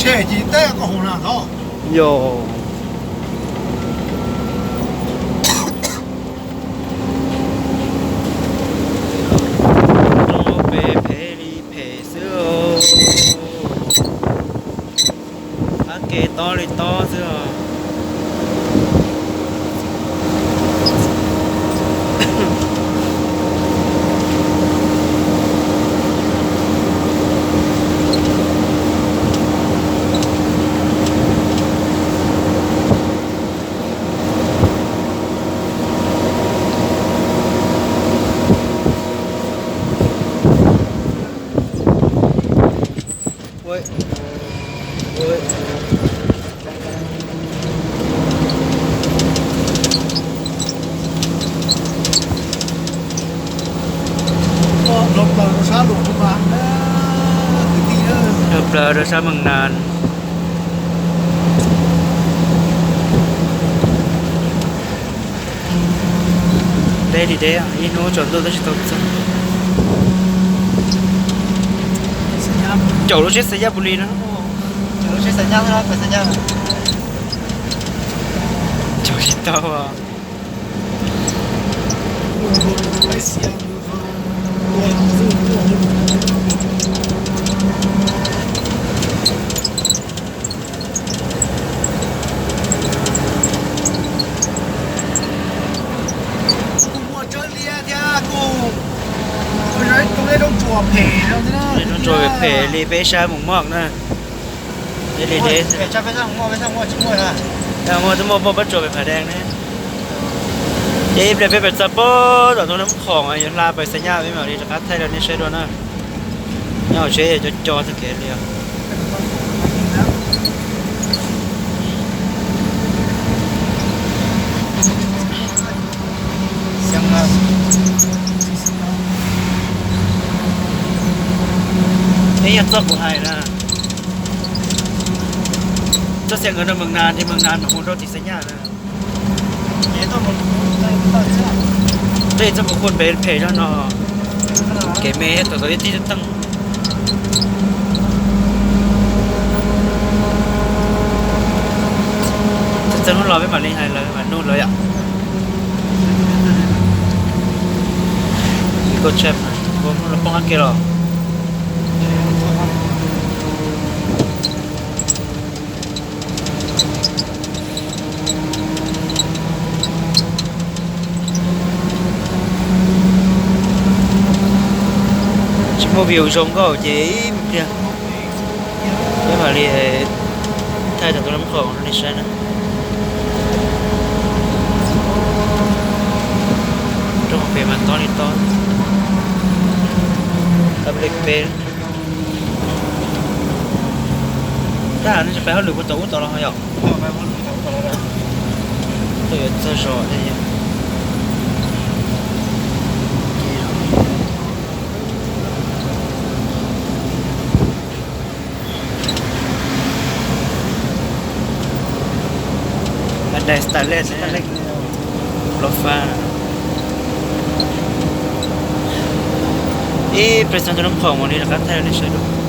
Tshe ces teb koj hu na no. Yog. Roob pem phem li phem xwb. Qab ke tob li tob xwb os. Plaws rau sab Moos Nas. Deb li deb, ib hnub tsaus ntuj twb tsis tau txog. Caum lub tsheb Xayabuli no. Caum tsis tau. Kuj muaj tsawb liab thiab kuj, kuj yog ib tug lub roob tsuas phem no thiab. Lub roob tsuas phem li peb sab Moos Moj na. Li deb. Muaj twb muaj poj pab tsuas pem Phav Dees ne. Ces ib pliag peb pem txog pem tom ntug Nab Khoom yuav hla pem Xais Nyaj, peb mam li rov qab thaij rau nej saib dua na. Nyob hauv tsheb co co txoj kev li os. Peb yog txoj kuv hais na, txoj Xia Nkawd rau Moos Nas, ces Moos Nas mam mus rau tim Xais Nyaj na. Tej txoj mus kuj pem phem zog no, kev me tau tau ib tib teej. Txog hnub los peb mam li hais lawv mas nug lawv yom. Koj tsheb mas ua hnub los poob qab ke los. Tsis muaj view zoo nkauj ces ib pliag peb mam li thaij tau tus Nab Khoom rau nej saib na. Roob pem mas tob li tob. Tab li peb. Tab nej tsis pais hauj lwm puas tau ub tau los yom? Tuaj yuav txog zos thiab. Dais Stalej ne, Plo Fab. Ib pliag txog tus Nab Khoom mam li rov qab thaij rau nej saib dua.